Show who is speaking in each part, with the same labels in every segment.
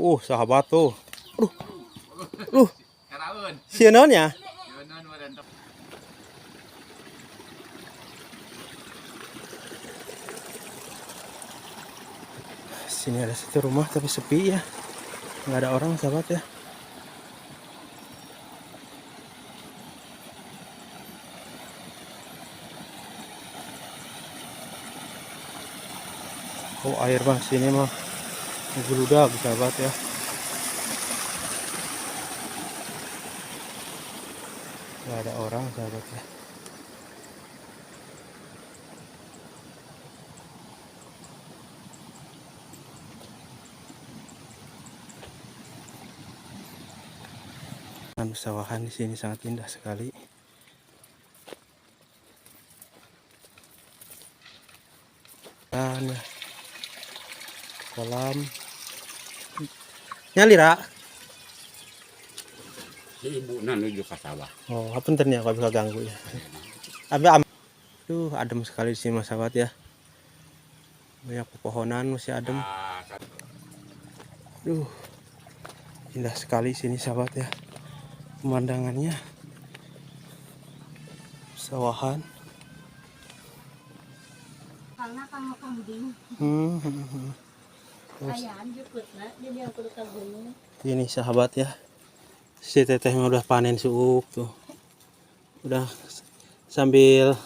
Speaker 1: Sahabat tuh. Aduh. Aduh. Sieun naon ya? Sini ada satu rumah tapi sepi ya. Nggak ada orang, sahabat ya. Oh, air mah sini mah ngegeludak, sahabat ya. Nggak ada orang, sahabat ya. Pesawahan di sini sangat indah sekali. Dan ya, kolam. Nyalira.
Speaker 2: Si ibu nuju ka sawah.
Speaker 1: Oh, hapunten ya kalau bisa ganggu ya. Abi am. Duh, adem sekali di sini mas sahabat ya. Banyak pepohonan, masih adem. Duh, indah sekali sini sahabat ya. Pemandangannya. Sawahan.
Speaker 3: Karena kanggo kambing.
Speaker 1: Terus
Speaker 3: Ayaan jukutna jadi aku ka gunung.
Speaker 1: Ini sahabat ya. Si teteh mah udah panen suuk tuh. Udah sambil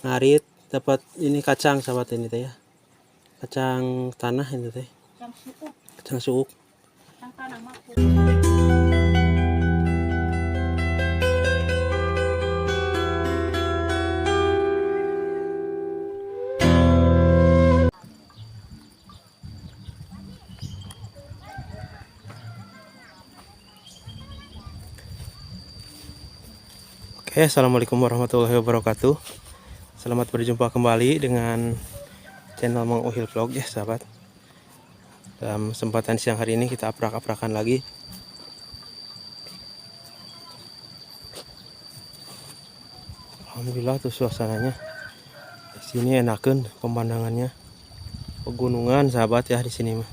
Speaker 1: ngarit dapat ini kacang sahabat ini teh ya. Kacang tanah ini teh.
Speaker 3: Kacang suuk,
Speaker 1: Kacang suuk.
Speaker 3: Kacang tanah mah.
Speaker 1: Oke, assalamualaikum warahmatullahi wabarakatuh. Selamat berjumpa kembali dengan channel Mang Uhil Vlog ya sahabat. Dalam kesempatan siang hari ini kita aprak-aprakan lagi. Alhamdulillah tuh suasananya. Di sini enakan pemandangannya. Pegunungan sahabat ya di sini mah.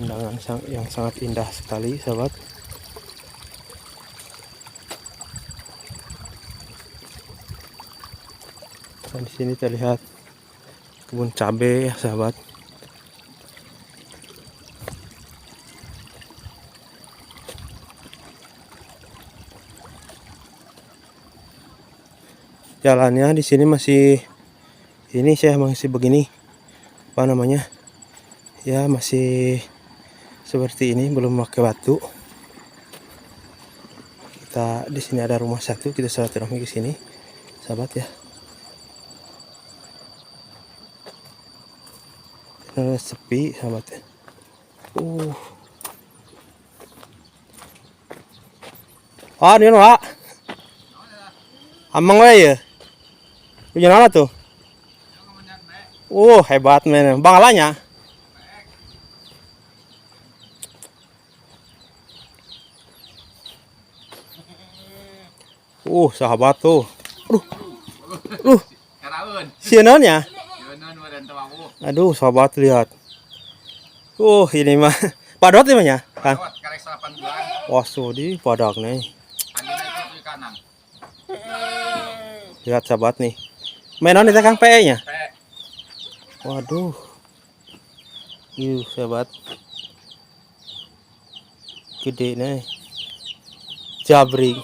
Speaker 1: Pemandangan yang sangat indah sekali sahabat. Dan di sini terlihat kebun cabai ya sahabat. Jalannya di sini masih ini saya masih begini, apa namanya ya, masih seperti ini, belum pakai batu. Kita di sini ada rumah satu, kita silaturahmi ke sini sahabat ya. Ini sepi sahabat ya. Ah, ini Pak. Ameng we ya. Punya mana tuh? Hebat men. Bangalanya. Sahabat tuh. Aduh. Aduh. Sieun naon ya? Aduh, sahabat lihat. Ini mah padot ini mah ya, Kang. Wah, sudi padak nih. Lihat sahabat nih. Mainan itu Kang PE-nya. Waduh. Yuh, sahabat. Gede nih. Jabrik.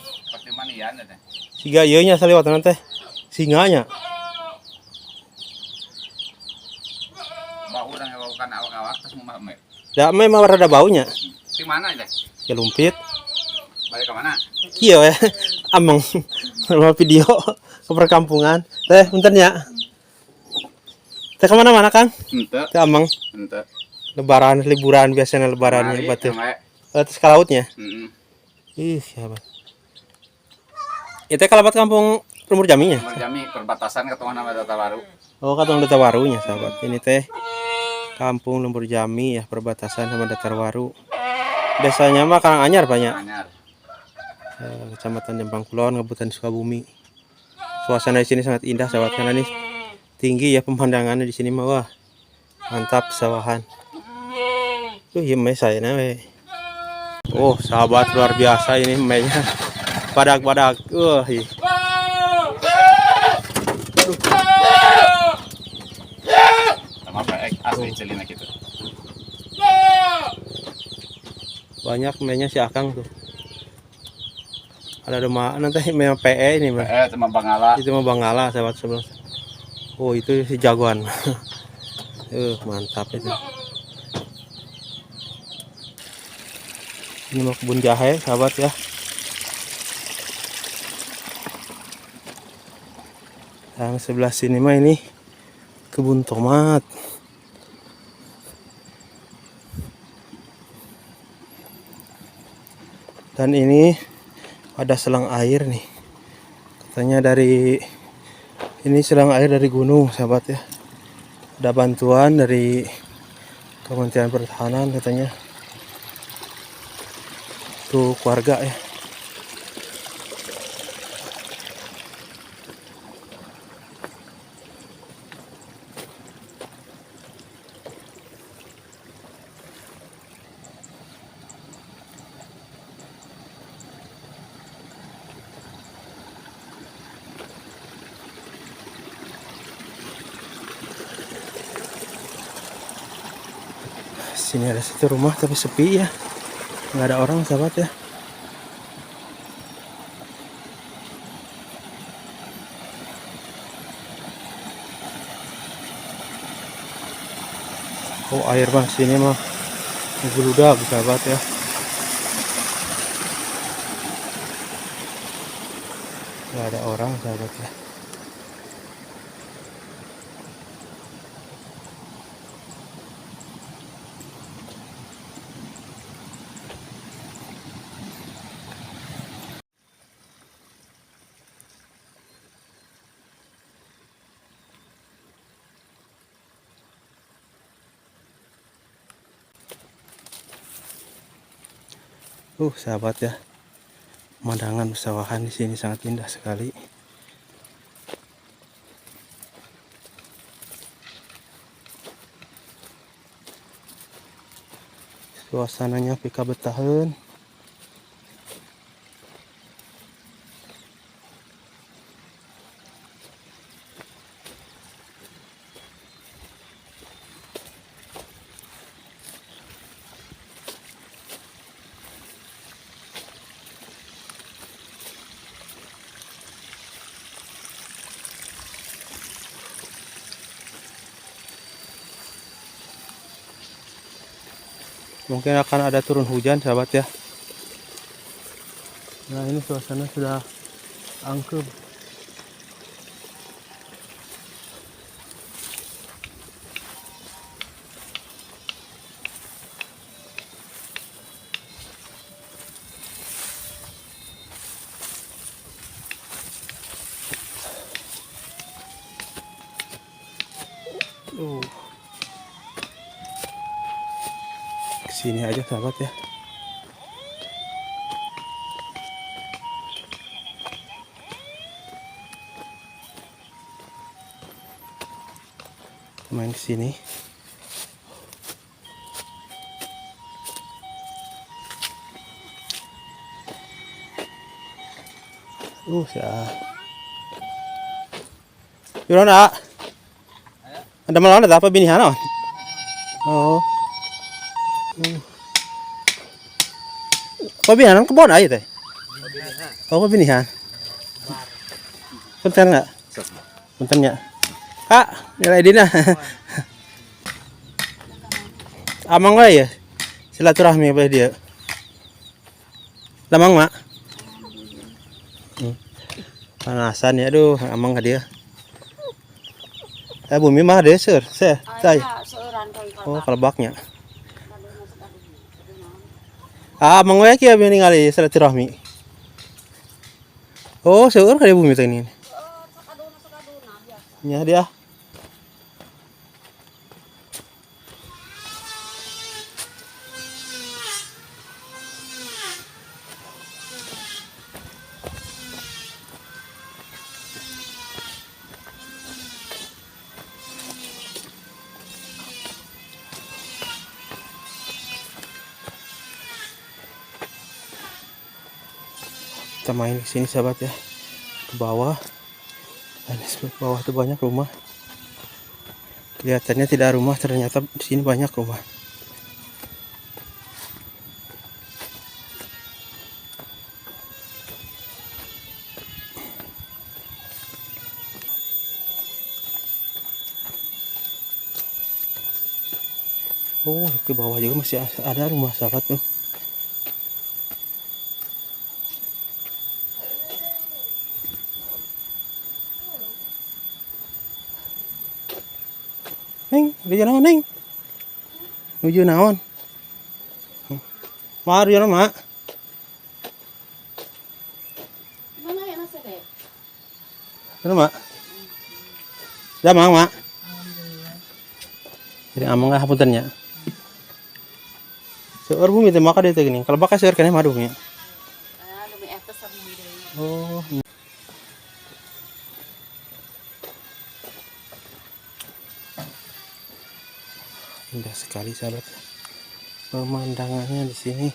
Speaker 1: Siga ieu nya saliwatan teh. Singanya.
Speaker 2: Bau urang bukan awak-awak terus mah me.
Speaker 1: Da memang rada baunya.
Speaker 2: Di mana itu?
Speaker 1: Ya lumpit.
Speaker 2: Balik ke mana?
Speaker 1: Kieu ya. Ameng. Rumah video ke perkampungan. Teh, punten ya. Teh kemana-mana Kang?
Speaker 2: Henteu,
Speaker 1: Teh ameng.
Speaker 2: Henteu.
Speaker 1: Lebaran, liburan biasanya lebarannya batu. Eh, terus ke lautnya.
Speaker 2: Heeh.
Speaker 1: Ih, siapa? Itu kalabat kampung Lembur Jaminya.
Speaker 2: Lembur Jami perbatasan ke nama Data Baru.
Speaker 1: Oh, Katong Data Warunya, sahabat. Ini teh kampung Lembur Jami ya, perbatasan sama Datar Waru. Desanya mah Karanganyar banyak.
Speaker 2: Anyar.
Speaker 1: Kecamatan Jampang Kulon, Kabupaten Sukabumi. Suasana di sini sangat indah sahabat, karena ini tinggi ya pemandangannya di sini mah. Wah, mantap sawahan. Tuh ya saya we. Oh, sahabat luar biasa ini menya. Badak-badak. Wah, ih.
Speaker 2: Sama PX asli celina gitu.
Speaker 1: Banyak menya si Akang tuh. Ada rumah nanti memang PE ini mah.
Speaker 2: PE sama Bangala.
Speaker 1: Itu mah Bangala sahabat sebelah. Oh, itu si jagoan. Mantap itu. Ini mau kebun jahe sahabat ya. Yang sebelah sini mah ini kebun tomat. Dan ini ada selang air nih. Katanya dari ini selang air dari gunung sahabat ya. Ada bantuan dari Kementerian Pertahanan katanya. Tuh keluarga ya. Sini ada satu rumah tapi sepi ya, nggak ada orang sahabat ya. Oh, air mah sini mah ngeludak sahabat ya. Nggak ada orang sahabat ya. Sahabat ya, pemandangan pesawahan di sini sangat indah sekali. Suasananya pika betaheun. Mungkin akan ada turun hujan sahabat ya. Nah, ini suasana sudah angkep. Sini aja sahabat ya. Main ke sini. Ya. Yurana. Ada malah ada apa binihan? Oh. Pabinihan kebon aja teh. Oh, pabinihan. Punten nggak? Punten ya. Kak, nilai dina. Amang lah ya. Silaturahmi apa dia? Lamang mak. Panasan ya, aduh, amang ke dia. Bumi mah deh, sir. Saya. Oh, kalebaknya. Ah, amang we kieu ningali silaturahmi. Oh, seueur ka bumi teh ini. Nya dia. Kita main di sini, sahabat ya. Ke bawah. Dan di bawah tuh banyak rumah. Kelihatannya tidak rumah, ternyata di sini banyak rumah. Oh, ke bawah juga masih ada rumah, sahabat tuh. Neng, nuju naon, Neng? Nuju naon? Ma, nuju naon, Ma?
Speaker 3: Mana ya nasa kayak?
Speaker 1: Mana, Ma? Ya, Mang, Ma. Jadi amang lah hapunten nya. Seueur bumi teh maka dia teh gini. Kalau bakal seueur keneh mah bumi.
Speaker 3: Ah, lumi atas sa bumi deui.
Speaker 1: Oh. Indah sekali, sahabat. Pemandangannya di sini.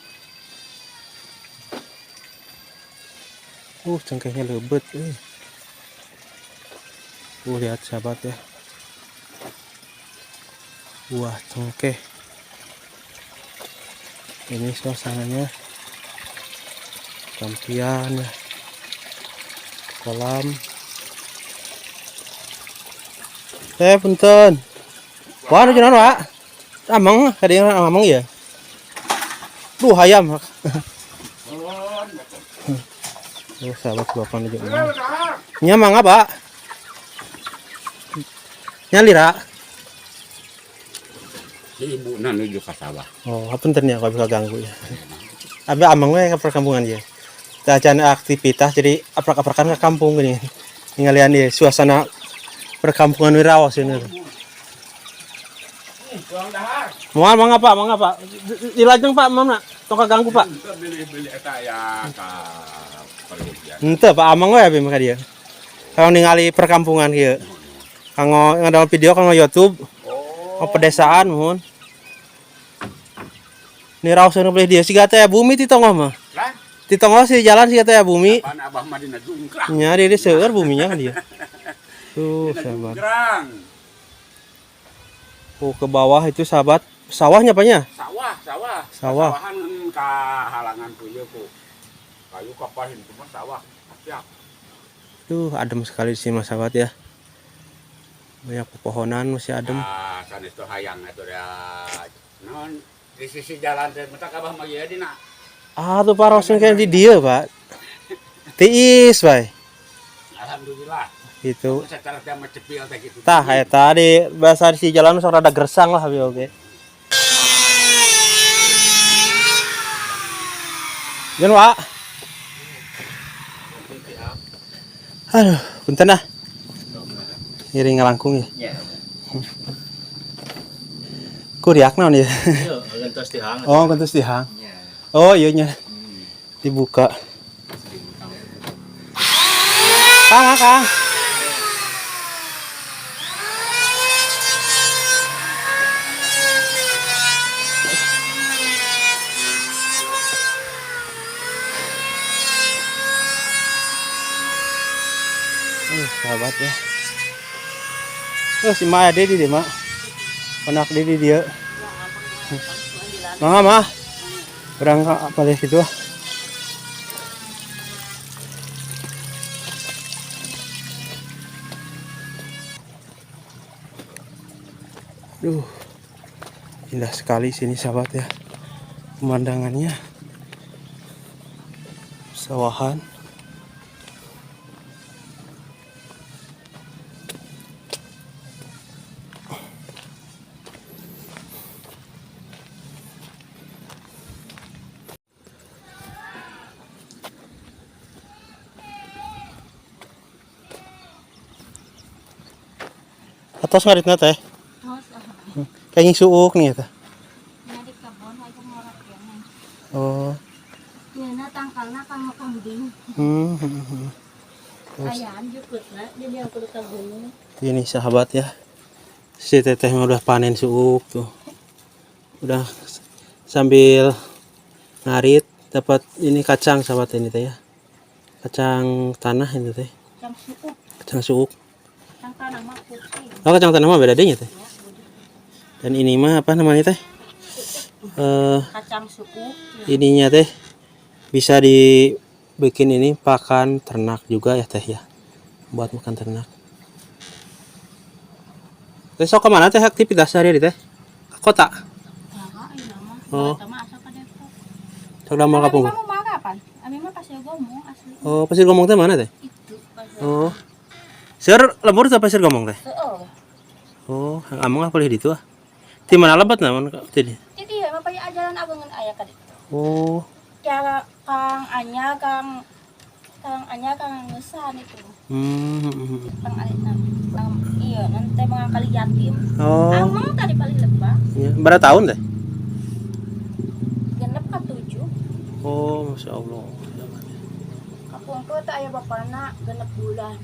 Speaker 1: Cengkehnya lebet. Eh. Lihat, sahabat ya. Buah cengkeh. Ini suasananya. Tampian ya. Kolam. Eh, punten. Wah, nuju naon, Pak? Ameng, tadi ameng ya. Duh, hayam. Oh, sahabat, bapak nuju ameng. Nya mangga, Pak. Nya lira.
Speaker 2: Si ibu na nuju ka sawah.
Speaker 1: Oh, hapunten ya kalau bisa ganggu ya. Abi ameng we ke perkampungan ya. Tacan aktivitas jadi aprak-aprakan ke kampung gini. Ningalian dia suasana perkampungan Wirawas ini. Moal mangga, Pak, mangga, Pak. Dilajeng, Pak, mana? Tong kaganggu, Pak.
Speaker 2: Beli-beli eta ya ka pergian.
Speaker 1: Henteu, Pak, ameng we abi mah ka dieu. Kalau ningali perkampungan kieu. Kanggo ngadamel video kanggo YouTube. Oh, pedesaan muhun. Ini raos nu boleh dia siga teh bumi ti tonggoh mah.
Speaker 2: Lah,
Speaker 1: Ti tonggoh si jalan siga teh bumi.
Speaker 2: pan abah mah dina jungkrang.
Speaker 1: Nya dia seueur buminya kan dia. Tuh,
Speaker 2: Dina
Speaker 1: sahabat.
Speaker 2: jungkrang.
Speaker 1: Oh, ke bawah itu sahabat sawahnya apa nya?
Speaker 2: Sawah, sawah.
Speaker 1: Sawah.
Speaker 2: Sawahan ka halangan ku ieu ku. Kayu kapahin cuma sawah. Siap.
Speaker 1: Tuh, adem sekali di sini mas sahabat ya. Banyak pepohonan, masih adem.
Speaker 2: Ah, sanes tuh hayang atuh da. Naon di sisi jalan teh mentak abah mah ieu dina.
Speaker 1: Ah, tuh Pak Rosen kayak di dia, Pak. Tiis, Pak.
Speaker 2: Alhamdulillah.
Speaker 1: Gitu.
Speaker 2: Secara teh mah cepil teh gitu.
Speaker 1: Tah, kayak tadi bahasa di jalan sok rada gersang lah, abi oke. Jangan, Pak. Aduh, punten ah. Ngiring ngalangkung ya.
Speaker 4: Ya.
Speaker 1: Kuriak naon ya?
Speaker 4: Iya, gentos dihang.
Speaker 1: Oh, gentos dihang.
Speaker 4: Ya.
Speaker 1: Oh, iya nya. Dibuka. Kang, ah, Kang. Sahabat ya. Oh, si Ma ada di dia, Mak. Anak di dia. Mangga, Mah. Urang apa deh gitu ah. Duh, indah sekali sini sahabat ya. Pemandangannya. Sawahan. Atos ngaritna teh.
Speaker 3: Tos, ah.
Speaker 1: Kayaknya suuk nih teh.
Speaker 3: Nya di kebon we ngorok ya.
Speaker 1: Oh.
Speaker 3: Nyeuna tangkalna kanggo kambing. Ayam jukutna dia kudu ka gunung.
Speaker 1: Ini sahabat ya. Si teteh mah udah panen suuk tuh. Udah sambil ngarit dapat ini kacang sahabat ini teh ya. Kacang tanah ini teh.
Speaker 3: Kacang suuk.
Speaker 1: Kacang suuk.
Speaker 3: Kacang tanah mah putih.
Speaker 1: Oh, kacang tanah mah beda deh teh. Dan ini mah apa namanya teh? Eh,
Speaker 3: Kacang suuk.
Speaker 1: ininya teh bisa dibikin ini pakan ternak juga ya teh ya. Buat makan ternak. Teh sok kemana teh aktivitas sehari-hari teh? Ke kota.
Speaker 3: Nah, iya mah.
Speaker 1: Oh.
Speaker 3: Eta mah asa ka Depok.
Speaker 1: Sok damel
Speaker 3: Abi
Speaker 1: kapungkur.
Speaker 3: mah mau kapan? Abi mah Pasir Gombong asli.
Speaker 1: Oh, Pasir Gombong teh mana teh?
Speaker 3: Itu Pasir.
Speaker 1: Oh. Seur lembur teh Pasir Gombong teh?
Speaker 3: Heeh.
Speaker 1: Oh, among apa di itu ah? Di mana lebat namun tadi?
Speaker 3: Jadi ya mah paya jalan agengan aya ka ditu.
Speaker 1: Oh.
Speaker 3: Cara Kang Anya, Kang Kang Anya, Kang Ngesan itu. Kang Alina. Kang, iya, nanti mengangkali yatim.
Speaker 1: Oh.
Speaker 3: Amang tadi paling lebah.
Speaker 1: Ya, berapa tahun teh?
Speaker 3: 6 ka 7.
Speaker 1: Oh, masya Allah.
Speaker 3: Kapungkur teh aya bapana 6 bulan.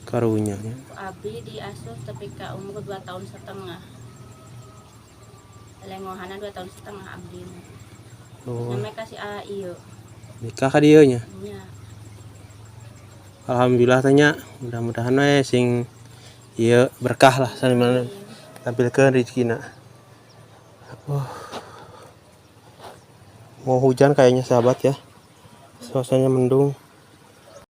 Speaker 1: Karunya ya.
Speaker 3: Abi diasuh tapi ka umur 2 tahun setengah. Lengohana 2 tahun setengah abdi mah.
Speaker 1: Oh,
Speaker 3: Namanya kasih A iyo.
Speaker 1: Nikah ka dieu nya.
Speaker 3: Nya.
Speaker 1: Alhamdulillah tanya, mudah-mudahan we sing ieu berkah lah salimana tampilkeun rezekina. Oh. Mau hujan kayaknya, sahabat ya. Suasananya mendung.